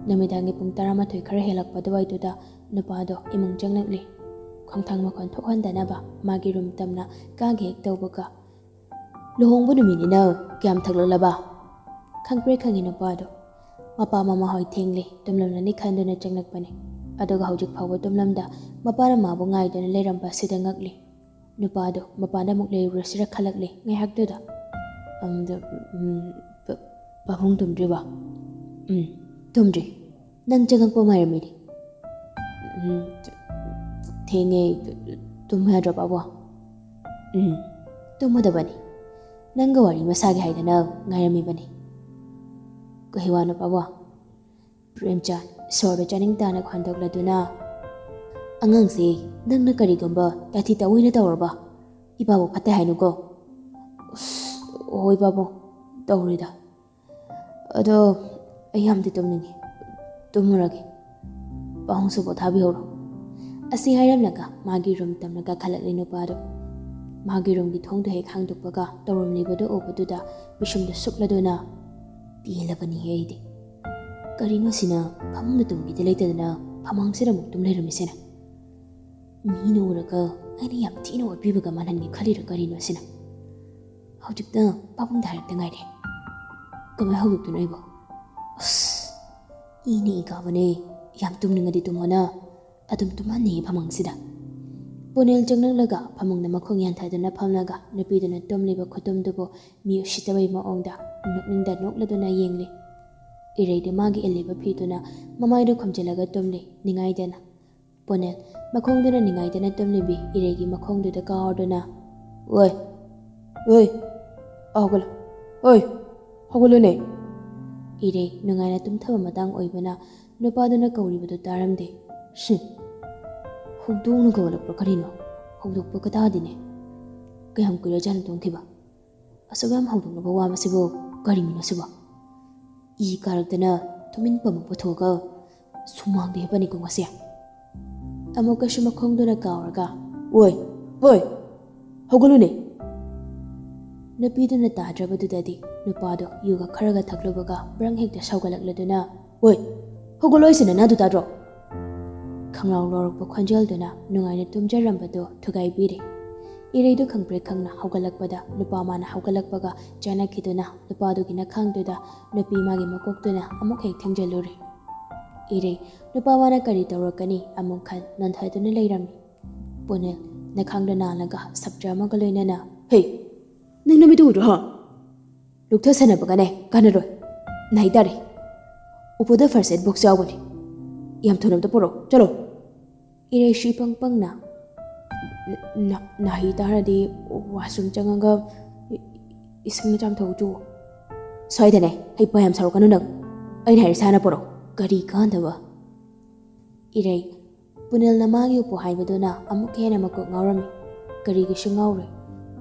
ꯅꯨꯃꯤꯗꯥꯡꯒꯤ ꯄꯨꯡ ꯇꯔꯥꯃꯥꯊꯣꯏ ꯈꯔ ꯍꯦꯜꯂꯛꯄ ꯑꯗꯨꯋꯥꯏꯗꯨꯗ ꯅꯨꯄꯥꯗꯣ ꯏꯃꯨꯡ ꯆꯪꯂꯛꯂꯦ꯫ ꯈꯣꯡꯊꯥꯡ ꯃꯈꯣꯟ ꯊꯣꯛꯍꯟꯗꯅꯕ ꯃꯥꯒꯤ ꯔꯨꯝ ꯇꯝꯅ ꯀꯥꯒꯦ ꯍꯦꯛ ꯇꯧꯕꯒ, "ꯂꯨꯍꯣꯡꯕ ꯅꯨꯃꯤꯠꯅꯤꯅ ꯀꯌꯥꯝ ꯊꯛꯂꯛꯂꯕ?" ꯈꯪꯄ꯭ꯔꯦꯛ ꯈꯪꯉꯤ ꯅꯨꯄꯥꯗꯣ꯫ ꯃꯄꯥ ꯃꯃꯥ ꯍꯣꯏ ꯊꯦꯡꯂꯦ, ꯇꯨꯝꯂꯝꯂꯅꯤ ꯈꯟꯗꯨꯅ ꯆꯪꯂꯛꯄꯅꯤ꯫ ꯑꯗꯨꯒ ꯍꯧꯖꯤꯛ ꯐꯥꯎꯕ ꯇꯨꯝꯂꯝꯗ ꯃꯄꯥꯅ ꯃꯥꯕꯨ ꯉꯥꯏꯗꯨꯅ ꯂꯩꯔꯝꯕ ꯑꯁꯤꯗ ꯉꯛꯂꯤ꯫ ꯅꯨꯄꯥꯗꯣ ꯃꯄꯥꯟꯗ ꯑꯃꯨꯛ ꯂꯩꯔꯨꯔꯁꯤꯔ ꯈꯜꯂꯛꯂꯦ ꯉꯥꯏꯍꯥꯛꯇꯨꯗ꯫ "ꯑꯝ, ꯗ-, ꯎꯝ, ꯄ-, ꯄꯥꯕꯨꯡ ꯇꯨꯝꯗ꯭ꯔꯤꯕꯣ?" "ꯎꯝ, ꯇꯨꯝꯗ꯭ꯔꯤ꯫ ꯅꯪ ꯆꯪꯉꯛꯄ ꯉꯥꯏꯔꯝꯃꯤꯅꯦ꯫" "ꯎꯝ, ꯊꯦꯡꯉꯦ, ꯇꯨꯝꯕ ꯌꯥꯗ꯭ꯔꯣ ꯄꯥꯕꯨꯡ?" "ꯎꯝ, ꯇꯨꯝꯃꯗꯕꯅꯤ꯫ ꯅꯪꯒ ꯋꯥꯔꯤ ꯑꯃ ꯁꯥꯒꯦ ꯍꯥꯏꯗꯅ ꯉꯥꯏꯔꯝꯃꯤꯕꯅꯤ꯫" "ꯀꯩ ꯋꯥꯅꯣ ꯄꯥꯕꯨꯡ?" ꯄ꯭ꯔꯦꯝꯆꯥꯟ ꯁꯣꯔꯗꯨ ꯆꯥꯅꯤꯡ ꯇꯥꯅ ꯍꯟꯗꯣꯛꯂꯗꯨꯅ, "ꯑꯉꯥꯡꯁꯦ ꯅꯪꯅ ꯀꯔꯤꯒꯨꯝꯕ ꯇꯥꯊꯤ ꯇꯥꯑꯣꯏꯅ ꯇꯧꯔꯕ? ꯏꯄꯥꯕꯨ ꯐꯠꯇꯦ ꯍꯥꯏꯅꯨꯀꯣ꯫" "ꯑꯁ, ꯍꯣꯏ ꯄꯥꯕꯨꯡ, ꯇꯧꯔꯣꯏꯗ꯫ ꯑꯗꯣ ꯑꯩ ꯌꯥꯝꯗꯤ ꯇꯨꯝꯅꯤꯡꯉꯤ, ꯇꯨꯝꯃꯨꯔꯒꯦ꯫ ꯄꯥꯕꯨꯡꯁꯨ ꯄꯣꯊꯥꯕꯤꯍꯧꯔꯣ꯫" ꯑꯁꯤ ꯍꯥꯏꯔꯝꯂꯒ ꯃꯥꯒꯤ ꯔꯨꯝ ꯇꯝꯅ ꯀꯥꯈꯠꯂꯛꯂꯦ ꯅꯨꯄꯥꯗꯣ꯫ ꯃꯥꯒꯤ ꯔꯨꯝꯒꯤ ꯊꯣꯡꯗꯣ ꯍꯦꯛ ꯍꯥꯡꯗꯣꯛꯄꯒ ꯇꯧꯔꯝꯂꯤꯕꯗꯨ ꯎꯕꯗꯨꯗ ꯄꯤꯁꯨꯝꯗꯣ ꯁꯨꯛꯂꯗꯨꯅ, "ꯄꯦꯜꯂꯕꯅꯤꯍꯦ ꯑꯩꯗꯤ꯫ ꯀꯔꯤꯅꯣ ꯑꯁꯤꯅ ꯐꯃꯨꯡꯗ ꯇꯨꯝꯕꯤꯗ ꯂꯩꯇꯗꯅ ꯐꯃꯥꯡꯁꯤꯗ ꯑꯃꯨꯛ ꯇꯨꯝ ꯂꯩꯔꯝꯃꯤꯁꯤꯅ? ꯃꯤꯅ ꯎꯔꯒ ꯑꯩꯅ ꯌꯥꯝ ꯊꯤꯅ ꯑꯣꯠꯄꯤꯕꯒ ꯃꯥꯟꯍꯟꯒꯦ ꯈꯜꯂꯤꯔ ꯀꯔꯤꯅꯣ ꯑꯁꯤꯅ? ꯍꯧꯖꯤꯛꯇ ꯄꯥꯕꯨꯡꯗ ꯍꯥꯏꯔꯛꯇ ꯉꯥꯏꯔꯦ꯫ ꯀꯃꯥꯏ ꯍꯧꯗꯣꯛꯇꯣꯏꯅꯣ ꯑꯩꯕꯣ? ꯑꯁ, ꯏꯅ ꯏ ꯀꯥꯕꯅꯦ꯫ ꯌꯥꯝ ꯇꯨꯝꯅꯤꯡꯉꯗꯤ ꯇꯨꯝꯃꯣꯅ꯫ ꯑꯗꯨꯝ ꯇꯨꯝꯍꯟꯅꯤꯡꯉꯤ ꯐꯃꯨꯡꯁꯤꯗ꯫" ꯄꯨꯅꯦꯜ ꯆꯪꯂꯛꯂꯒ ꯐꯃꯨꯡꯗ ꯃꯈꯣꯡ ꯌꯥꯟꯊꯗꯨꯅ ꯐꯝꯂꯒ ꯅꯨꯄꯤꯗꯨꯅ ꯇꯨꯝꯂꯤꯕ ꯈꯨꯇꯨꯝꯗꯨꯕꯨ ꯃꯤ ꯎꯁꯤꯠꯇꯕꯒꯤ ꯃꯑꯣꯡꯗ ꯅꯣꯛꯅꯤꯡꯗ ꯅꯣꯛꯂꯗꯨꯅ ꯌꯦꯡꯂꯤ꯫ ꯏꯔꯩꯗꯤ ꯃꯥꯒꯤ ꯏꯜꯂꯤꯕ ꯐꯤꯗꯨꯅ ꯃꯃꯥꯏꯗꯨ ꯈꯨꯝꯖꯤꯜꯂꯒ ꯇꯨꯝꯂꯤ ꯅꯤꯡꯉꯥꯏꯗꯅ꯫ ꯄꯨꯅꯦꯜ ꯃꯈꯣꯡꯗꯨꯅ ꯅꯤꯡꯉꯥꯏꯗꯅ ꯇꯨꯝꯂꯤꯕꯤ ꯏꯔꯩꯒꯤ ꯃꯈꯣꯡꯗꯨꯗ ꯀꯥꯎꯔꯗꯨꯅ, "ꯑꯣꯏ, ꯑꯣꯏ, ꯍꯧꯒꯠꯂꯣ, ꯑꯣꯏ, ꯍꯧꯒꯠꯂꯨꯅꯦ!" ꯏꯔꯩ ꯅꯨꯡꯉꯥꯏꯅ ꯇꯨꯝꯊꯕ ꯃꯇꯥꯡ ꯑꯣꯏꯕꯅ ꯅꯨꯄꯥꯗꯨꯅ ꯀꯧꯔꯤꯕꯗꯨ ꯇꯥꯔꯝꯗꯦ꯫ "ꯍꯨꯝ, ꯍꯧꯗꯣꯡꯅ ꯀꯧꯔꯛꯄ꯭ꯔꯥ ꯀꯔꯤꯅꯣ? ꯍꯧꯗꯣꯛꯄ ꯀꯇꯥꯗꯤꯅꯦ꯫ ꯀꯌꯥꯝ ꯀꯨꯏꯔꯖꯥꯠꯅꯣ ꯇꯨꯝꯈꯤꯕ? ꯑꯁꯨꯛ ꯌꯥꯝ ꯍꯧꯗꯣꯛꯅꯕ ꯋꯥꯕꯁꯤꯕꯨ ꯀꯔꯤꯒꯤꯅꯣ ꯁꯤꯕꯣ?" ꯏ ꯀꯥꯔꯛꯇꯅ ꯇꯨꯃꯤꯟ ꯄꯝꯃ ꯄꯨꯊꯣꯛꯑꯒ ꯁꯨꯃꯥꯡꯗ ꯍꯤꯞꯄꯅꯤꯀꯣ ꯉꯁꯤ꯫ ꯑꯃꯨꯛꯀꯁꯨ ꯃꯈꯣꯡꯗꯨꯅ ꯀꯥꯎꯔꯒ, "ꯑꯣꯏ, ꯑꯣꯏ, ꯍꯧꯒꯠꯂꯨꯅꯦ!" ꯅꯨꯄꯤꯗꯨꯅ ꯇꯥꯗ꯭ꯔꯕꯗꯨꯗꯗꯤ ꯅꯨꯄꯥꯗꯣ ꯌꯨꯒ ꯈꯔꯒ ꯊꯛꯂꯨꯕꯒ ꯕ꯭ꯔꯪ ꯍꯦꯛꯇ ꯁꯧꯒꯠꯂꯛꯂꯗꯨꯅ, "ꯑꯣꯏ, ꯍꯧꯒꯠꯂꯣ ꯍꯥꯏꯁꯤ ꯅꯅꯥꯗꯨ ꯇꯥꯗ꯭ꯔꯣ?" ꯈꯪꯂꯥꯎ ꯂꯥꯎꯔꯛꯄ ꯈꯣꯟꯖꯦꯜꯗꯨꯅ ꯅꯨꯡꯉꯥꯏꯅ ꯇꯨꯝꯖꯔꯝꯕꯗꯣ ꯊꯨꯒꯥꯏꯕꯤꯔꯦ꯫ ꯏꯔꯩꯗꯨ ꯈꯪꯄ꯭ꯔꯦꯛ ꯈꯪꯅ ꯍꯧꯒꯠꯂꯛꯄꯗ ꯅꯨꯄꯥ ꯃꯥꯅ ꯍꯧꯒꯠꯂꯛꯄꯒ ꯆꯥꯟꯅꯈꯤꯗꯨꯅ ꯅꯨꯄꯥꯗꯨꯒꯤ ꯅꯈꯥꯡꯗꯨꯗ ꯅꯨꯄꯤ ꯃꯥꯒꯤ ꯃꯀꯣꯛꯇꯨꯅ ꯑꯃꯨꯛ ꯍꯦꯛ ꯊꯦꯡꯖꯤꯜꯂꯨꯔꯦ꯫ ꯏꯔꯩ, ꯅꯨꯄꯥ ꯃꯥꯅ ꯀꯔꯤ ꯇꯧꯔꯛꯀꯅꯤ ꯑꯃꯨꯛ ꯈꯟ ꯅꯟꯊꯗꯨꯅ ꯂꯩꯔꯝꯃꯤ꯫ ꯄꯨꯅꯦꯜ, ꯅꯈꯥꯡꯗ ꯅꯥꯜꯂꯒ ꯁꯞꯇ꯭ꯔ ꯑꯃꯒ ꯂꯣꯏꯅꯅ, "ꯍꯦ, ꯅꯪ ꯅꯃꯤꯠꯇꯨ ꯎꯗ꯭ꯔꯣ ꯍꯥ? ꯂꯨꯛꯊ ꯁꯥꯟꯅꯕꯒꯅꯦ ꯀꯥꯟꯅꯔꯣꯏ꯫ ꯅꯥꯍꯩ ꯇꯥꯔꯦ꯫ ꯎꯄꯨꯗ first aid box ꯌꯥꯎꯕꯅꯦ꯫ ꯌꯥꯝ ꯊꯨꯅ ꯑꯝꯇ ꯄꯨꯔꯛꯑꯣ꯫ ꯆꯠꯂꯣ!" ꯏꯔꯩꯁꯨ ꯏꯄꯪ ꯄꯪꯅ, "ꯅ-, ꯅ-, ꯅꯥꯍꯩ ꯇꯥꯔꯗꯤ washroom ꯆꯪꯉꯒ ꯏ-, ꯏꯁꯤꯡꯅ ꯆꯥꯝꯊꯣꯛꯎ ꯆꯣ꯫" "ꯁ꯭ꯋꯥꯏꯗꯅꯦ, ꯍꯩꯄꯥ ꯌꯥꯝ ꯁꯥꯔꯛꯀꯅꯨ ꯅꯪ꯫ ꯑꯩꯅ ꯍꯥꯏꯔꯤꯁꯦ ꯍꯥꯟꯅ ꯄꯨꯔꯛꯑꯣ꯫ ꯀꯔꯤ ꯀꯥꯟꯗꯕ?" ꯏꯔꯩ, ꯄꯨꯅꯦꯜꯅ ꯃꯥꯒꯤ ꯎꯄꯨ ꯍꯥꯏꯕꯗꯨꯅ ꯑꯃꯨꯛ ꯍꯦꯟꯅ ꯃꯀꯣꯛ ꯉꯥꯎꯔꯝꯃꯤ꯫ ꯀꯔꯤꯒꯤꯁꯨ ꯉꯥꯎꯔꯣꯏ꯫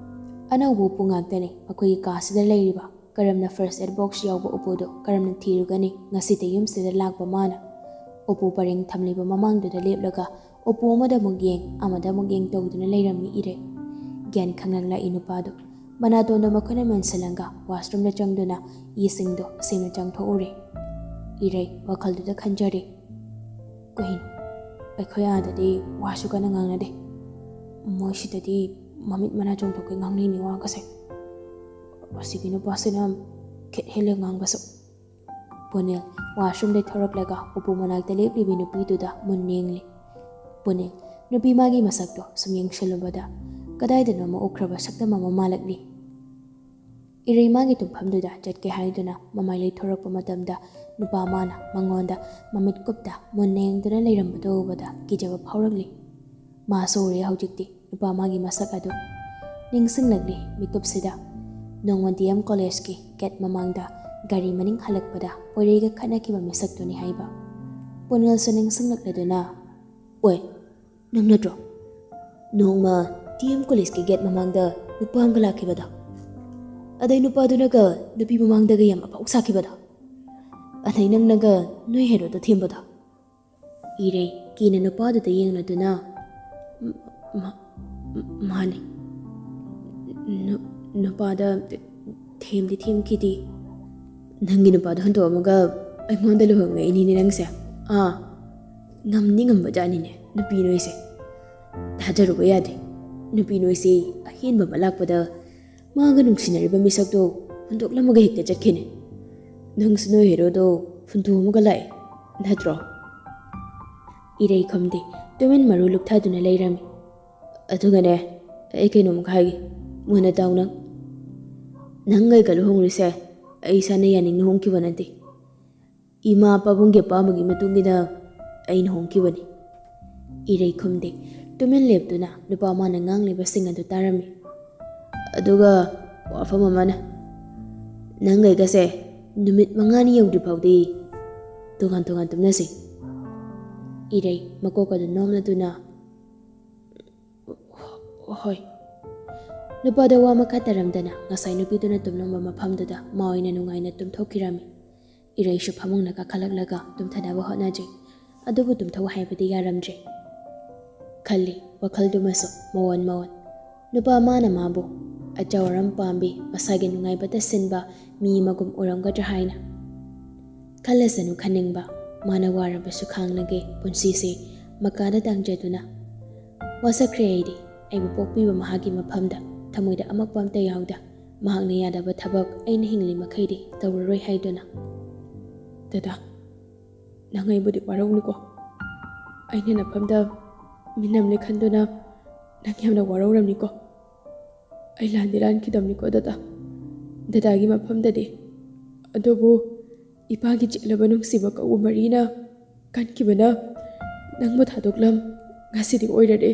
ꯑꯅꯧꯕ ꯎꯄꯨ ꯉꯥꯛꯇꯅꯤ ꯃꯈꯣꯏꯒꯤ ꯀꯥꯁꯤꯗ ꯂꯩꯔꯤꯕ꯫ ꯀꯔꯝꯅ first aid box ꯌꯥꯎꯕ ꯎꯄꯨꯗꯣ ꯀꯔꯝꯅ ꯊꯤꯔꯨꯒꯅꯤ? ꯉꯁꯤꯗ ꯌꯨꯝꯁꯤꯗ ꯂꯥꯛꯄ ꯃꯥꯅ꯫ ꯎꯄꯨ ꯄꯔꯦꯡ ꯊꯝꯂꯤꯕ ꯃꯃꯥꯡꯗꯨꯗ ꯂꯦꯞꯂꯒ ꯎꯄꯨ ꯑꯃꯗ ꯑꯃꯨꯛ ꯌꯦꯡ, ꯑꯃꯗ ꯑꯃꯨꯛ ꯌꯦꯡ ꯇꯧꯗꯨꯅ ꯂꯩꯔꯝꯃꯤ ꯏꯔꯩ꯫ ꯒ꯭ꯌꯥꯟ ꯈꯪꯂꯛꯂꯛꯏ ꯅꯨꯄꯥꯗꯨ꯫ ꯃꯅꯥꯇꯣꯟꯗꯣ ꯃꯈꯨꯠꯅ ꯃꯦꯟꯁꯤꯜꯂꯒ washroomꯗ ꯆꯪꯗꯨꯅ ꯏꯁꯤꯡꯗꯣ ꯁꯦꯡꯅ ꯆꯥꯝꯊꯣꯛꯎꯔꯦ꯫ ꯏꯔꯩ ꯋꯥꯈꯜꯗꯨꯗ ꯈꯟꯖꯔꯤ, "ꯀꯩꯅꯣ, ꯑꯩꯈꯣꯏ ꯑꯥꯗꯗꯤ ꯋꯥꯁꯨ ꯀꯟꯅ ꯉꯥꯡꯅꯗꯦ, ꯃꯣꯏ ꯁꯤꯗꯗꯤ ꯃꯃꯤꯠ ꯃꯅꯥ ꯆꯣꯡꯊꯣꯛꯀꯩ ꯉꯥꯡꯅꯩꯅꯤ ꯋꯥꯒꯁꯦ꯫ ꯑꯁꯤꯒꯤ ꯅꯨꯄꯥꯁꯤꯅ ꯈꯦꯠ ꯍꯦꯜꯂꯦ ꯉꯥꯡꯕꯁꯨ"꯫ ꯄꯨꯅꯤꯜ washroomꯗꯩ ꯊꯣꯔꯛꯂꯒ ꯎꯄꯨ ꯃꯅꯥꯛꯇ ꯂꯦꯞꯂꯤꯕꯤ ꯅꯨꯄꯤꯗꯨꯗ ꯃꯨꯟꯅ ꯌꯦꯡꯂꯤ꯫ ꯄꯨꯅꯤꯜ ꯅꯨꯄꯤ ꯃꯥꯒꯤ ꯃꯁꯛꯇꯣ ꯁꯨꯝ ꯌꯦꯡꯁꯤꯜꯂꯨꯕꯗ ꯀꯗꯥꯏꯗꯅꯣꯃ ꯎꯈ꯭ꯔꯕ ꯁꯛꯇꯝ ꯑꯃ ꯃꯥꯜꯂꯛꯂꯤ꯫ ꯏꯔꯩ ꯃꯥꯒꯤ ꯇꯨꯝꯐꯝꯗꯨꯗ ꯆꯠꯀꯦ ꯍꯥꯏꯗꯨꯅ ꯃꯃꯥꯏ ꯂꯩꯊꯣꯔꯛꯄ ꯃꯇꯝꯗ ꯅꯨꯄꯥ ꯃꯥꯅ ꯃꯉꯣꯟꯗ ꯃꯃꯤꯠ ꯀꯨꯞꯇ ꯃꯨꯟꯅ ꯌꯦꯡꯗꯨꯅ ꯂꯩꯔꯝꯕꯗꯨ ꯎꯕꯗ ꯀꯤꯖꯕ ꯐꯥꯎꯔꯛꯂꯤ꯫ ꯃꯥꯁꯨ ꯎꯔꯦ ꯍꯧꯖꯤꯛꯇꯤ ꯅꯨꯄꯥ ꯃꯥꯒꯤ ꯃꯁꯛ ꯑꯗꯨ꯫ ꯅꯤꯡꯁꯤꯡꯂꯛꯂꯤ ꯃꯤꯀꯨꯞꯁꯤꯗ ꯅꯣꯡꯃ DM collegeꯀꯤ gate ꯃꯃꯥꯡꯗ ꯒꯥꯔꯤ ꯃꯅꯤꯡ ꯍꯜꯂꯛꯄꯗ ꯄꯣꯏꯔꯩꯒ ꯈꯠꯅꯈꯤꯕ ꯃꯤꯁꯛꯇꯨꯅꯤ ꯍꯥꯏꯕ꯫ ꯄꯨꯅꯤꯜꯁꯨ ꯅꯤꯡꯁꯤꯡꯂꯛꯂꯗꯨꯅ, "ꯑꯣꯏ, ꯅꯪ ꯅꯠꯇ꯭ꯔꯣ? ꯅꯣꯡꯃ DM collegeꯀꯤ gate ꯃꯃꯥꯡꯗ ꯅꯨꯄꯥ ꯑꯃꯒ ꯂꯥꯛꯈꯤꯕꯗꯣ? ꯑꯗꯩ ꯅꯨꯄꯥꯗꯨꯅꯒ ꯅꯨꯄꯤ ꯃꯃꯥꯡꯗꯒ ꯌꯥꯝ ꯑꯐꯥꯎ ꯁꯥꯈꯤꯕꯗꯣ? ꯑꯗꯩ ꯅꯪꯅꯒ ꯅꯣꯏ ꯍꯦꯔꯣꯗ ꯊꯦꯝꯕꯗꯣ?" ꯏꯔꯩ ꯀꯤꯅ ꯅꯨꯄꯥꯗꯨꯗ ꯌꯦꯡꯂꯗꯨꯅ, "ꯃ-, ꯃ-, ꯃꯥꯅꯤ꯫ ꯅꯨ-, ꯅꯨꯄꯥꯗ ꯊꯦꯝꯗꯤ ꯊꯦꯝꯈꯤꯗꯦ꯫ ꯅꯪꯒꯤ ꯅꯨꯄꯥꯗꯣ ꯍꯨꯟꯗꯣꯛꯑꯝꯃꯒ ꯑꯩꯉꯣꯟꯗ ꯂꯨꯍꯣꯡꯉꯛꯏꯅꯤꯅꯦ ꯅꯪꯁꯦ꯫ ꯑꯥ, ꯉꯝꯗꯤ ꯉꯝꯕꯖꯥꯠꯅꯤꯅꯦ ꯅꯨꯄꯤ ꯅꯣꯏꯁꯦ꯫ ꯊꯥꯖꯔꯨꯕ ꯌꯥꯗꯦ꯫ ꯅꯨꯄꯤ ꯅꯣꯏꯁꯦ ꯑꯍꯦꯟꯕ ꯑꯃ ꯂꯥꯛꯄꯗ ꯃꯥꯒ ꯅꯨꯡꯁꯤꯅꯔꯤꯕ ꯃꯤꯁꯛꯇꯣ ꯍꯨꯟꯗꯣꯛꯂꯝꯃꯒ ꯍꯦꯛꯇ ꯆꯠꯈꯤꯅꯦ꯫ ꯅꯪꯁꯨ ꯅꯣꯏ ꯍꯦꯔꯣꯗꯣ ꯍꯨꯟꯗꯣꯛꯑꯝꯃꯒ ꯂꯥꯛꯑꯦ, ꯅꯠꯇ꯭ꯔꯣ?" ꯏꯔꯩ ꯈꯨꯝꯗꯦ꯫ ꯇꯨꯃꯤꯟ ꯃꯔꯨ ꯂꯨꯞꯊꯗꯨꯅ ꯂꯩꯔꯝꯃꯤ꯫ "ꯑꯗꯨꯒꯅꯦ, ꯑꯩ ꯀꯩꯅꯣꯝ ꯍꯥꯏꯒꯦ, ꯃꯨꯟꯅ ꯇꯥꯎ ꯅꯪ꯫ ꯅꯪ ꯑꯩꯒ ꯂꯨꯍꯣꯡꯂꯤꯁꯦ ꯑꯩ ꯏꯁꯥꯅ ꯌꯥꯅꯤꯡꯅ ꯍꯣꯡꯈꯤꯕ ꯅꯠꯇꯦ꯫ ꯏꯃꯥ ꯄꯥꯕꯨꯡꯒꯤ ꯑꯄꯥꯝꯕꯒꯤ ꯃꯇꯨꯡ ꯏꯟꯅ ꯑꯩꯅ ꯍꯣꯡꯈꯤꯕꯅꯤ꯫" ꯏꯔꯩ ꯈꯨꯝꯗꯦ꯫ ꯇꯨꯃꯤꯟ ꯂꯦꯞꯇꯨꯅ ꯅꯨꯄꯥ ꯃꯥꯅ ꯉꯥꯡꯂꯤꯕꯁꯤꯡ ꯑꯗꯨ ꯇꯥꯔꯝꯃꯤ꯫ "ꯑꯗꯨꯒ ꯋꯥꯐꯝ ꯑꯃꯅ, ꯅꯪ ꯑꯩꯒꯁꯦ ꯅꯨꯃꯤꯠ ꯃꯉꯥꯅꯤ ꯌꯧꯗ꯭ꯔꯤ ꯐꯥꯎꯗꯤ ꯇꯣꯉꯥꯟ ꯇꯣꯉꯥꯟ ꯇꯨꯝꯅꯁꯤ꯫" ꯏꯔꯩ ꯃꯀꯣꯛ ꯑꯗꯨ ꯅꯣꯝꯂꯗꯨꯅ, "ꯍꯣꯏ꯫" ꯅꯨꯄꯥꯗ ꯋꯥ ꯃꯈꯥ ꯇꯥꯔꯝꯗꯅ ꯉꯁꯥꯏ ꯅꯨꯄꯤꯗꯨꯅ ꯇꯨꯝꯂꯝꯕ ꯃꯐꯝꯗꯨꯗ ꯃꯥ ꯑꯣꯏꯅ ꯅꯨꯡꯉꯥꯏꯅ ꯇꯨꯝꯊꯣꯛꯈꯤꯔꯝꯃꯤ꯫ ꯏꯔꯩꯁꯨ ꯐꯃꯨꯡꯅ ꯀꯥꯈꯠꯂꯛꯂꯒ ꯇꯨꯝꯊꯅꯕ ꯍꯣꯠꯅꯖꯩ꯫ ꯑꯗꯨꯕꯨ ꯇꯨꯝꯊꯧ ꯍꯥꯏꯕꯗꯤ ꯌꯥꯔꯝꯗ꯭ꯔꯦ꯫ ꯈꯜꯂꯤ ꯋꯥꯈꯜꯗꯨꯃꯁꯨ ꯃꯋꯣꯟ ꯃꯋꯣꯟ꯫ ꯅꯨꯄꯥ ꯑꯃꯅ ꯃꯥꯕꯨ ꯑꯆꯧ ꯑꯔꯝ ꯄꯥꯝꯕꯤ, ꯃꯁꯥꯒꯤ ꯅꯨꯡꯉꯥꯏꯕꯇ ꯁꯤꯟꯕ ꯃꯤ ꯑꯃꯒꯨꯝ ꯎꯔꯝꯒꯗ꯭ꯔꯥ ꯍꯥꯏꯅ꯫ ꯈꯜꯂꯁꯅꯨ ꯈꯟꯅꯤꯡꯕ, ꯃꯥꯅ ꯋꯥꯔꯕꯁꯨ ꯈꯥꯡꯂꯒꯦ ꯄꯨꯟꯁꯤꯁꯦ ꯃꯀꯥꯗ ꯇꯥꯡꯖꯗꯨꯅ꯫ ꯋꯥꯁꯛꯈ꯭ꯔꯦ ꯑꯩꯗꯤ, ꯑꯩꯕꯨ ꯄꯣꯛꯄꯤꯕ ꯃꯍꯥꯛꯀꯤ ꯃꯐꯝꯗ ꯊꯃꯣꯏꯗ ꯑꯃꯛꯄ ꯑꯝꯇ ꯌꯥꯎꯗ꯫ ꯃꯍꯥꯛꯅ ꯌꯥꯗꯕ ꯊꯕꯛ ꯑꯩꯅ ꯍꯤꯡꯂꯤ ꯃꯈꯩꯗꯤ ꯇꯧꯔꯔꯣꯏ ꯍꯥꯏꯗꯨꯅ꯫ ꯗꯗꯥ, ꯅꯪ ꯑꯩꯕꯨꯗꯤ ꯋꯥꯔꯧꯅꯨꯀꯣ꯫ ꯑꯩꯅ ꯅꯐꯝꯗ ꯃꯤꯅꯝꯂꯦ ꯈꯟꯗꯨꯅ ꯅꯪ ꯌꯥꯝꯅ ꯋꯥꯔꯧꯔꯝꯅꯤꯀꯣ꯫ ꯑꯩ ꯂꯥꯟꯗꯤ ꯂꯥꯟꯈꯤꯗꯕꯅꯤꯀꯣ ꯗꯗꯥ, ꯗꯗꯥꯒꯤ ꯃꯐꯝꯗꯗꯤ꯫ ꯑꯗꯨꯕꯨ ꯏꯄꯥꯒꯤ ꯆꯦꯠꯂꯕ ꯅꯨꯡꯁꯤꯕ ꯀꯧꯕ ꯃꯔꯤꯅ ꯀꯟꯈꯤꯕꯅ ꯅꯪꯕꯨ ꯊꯥꯗꯣꯛꯂꯝ ꯉꯁꯤꯗꯤ ꯑꯣꯏꯔꯔꯦ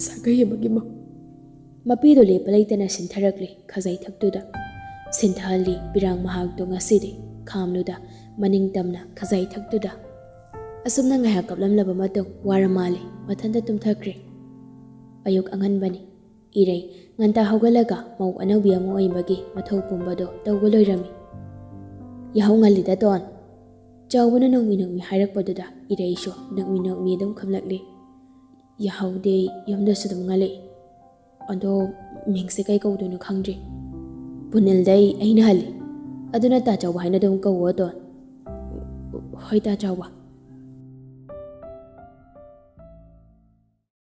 ꯁꯥꯒꯩ ꯑꯃꯒꯤ ꯃ-꯫ ꯃꯄꯤꯗꯨ ꯂꯦꯞꯄ ꯂꯩꯇꯅ ꯁꯤꯟꯊꯔꯛꯂꯤ ꯈꯖꯥꯏ ꯊꯛꯇꯨꯗ꯫ ꯁꯤꯟꯊꯍꯜꯂꯤ ꯄꯤꯔꯥꯡ ꯃꯍꯥꯛꯇꯨ ꯉꯁꯤꯗꯤ ꯈꯥꯝꯂꯨꯗ ꯃꯅꯤꯡ ꯇꯝꯅ ꯈꯖꯥꯏ ꯊꯛꯇꯨꯗ꯫ ꯑꯁꯨꯝꯅ ꯉꯥꯏꯍꯥꯛ ꯀꯞꯂꯝꯂꯕ ꯃꯇꯨꯡ ꯋꯥꯔ ꯃꯥꯜꯂꯦ ꯃꯊꯟꯇ ꯇꯨꯝꯊꯈ꯭ꯔꯦ꯫ ꯑꯌꯨꯛ ꯑꯉꯟꯕꯅꯤ꯫ ꯏꯔꯩ ꯉꯟꯇꯥ ꯍꯧꯒꯠꯂꯒ ꯃꯧ ꯑꯅꯧꯕꯤ ꯑꯃ ꯑꯣꯏꯕꯒꯤ ꯃꯊꯧ ꯄꯨꯝꯕꯗꯣ ꯇꯧꯕ ꯂꯣꯏꯔꯝꯃꯤ꯫ "ꯌꯥꯍꯧ ꯉꯜꯂꯤꯗ ꯇꯣꯟ꯫" ꯆꯥꯎꯕꯅ ꯅꯣꯡꯃꯤ ꯅꯣꯡꯃꯤ ꯍꯥꯏꯔꯛꯄꯗꯨꯗ ꯏꯔꯩꯁꯨ ꯅꯣꯡꯃꯤ ꯅꯣꯡꯃꯤ ꯑꯗꯨꯝ ꯈꯨꯝꯂꯛꯂꯤ꯫ "ꯌꯥꯍꯧꯗꯤ ꯌꯨꯝꯗꯁꯨ ꯑꯗꯨꯝ ꯉꯜꯂꯛꯏ꯫ ꯑꯗꯣ ꯃꯤꯡꯁꯦ ꯀꯩ ꯀꯧꯗꯣꯏꯅꯣ ꯈꯪꯗ꯭ꯔꯤ꯫ ꯄꯨꯅꯤꯜꯗꯩ ꯑꯩꯅ ꯍꯜꯂꯤ꯫ ꯑꯗꯨꯅ ꯇꯥ ꯆꯥꯎꯕ ꯍꯥꯏꯅ ꯑꯗꯨꯝ ꯀꯧꯋꯣ ꯇꯣꯟ꯫" "ꯍꯣꯏ ꯇꯥ ꯆꯥꯎꯕ,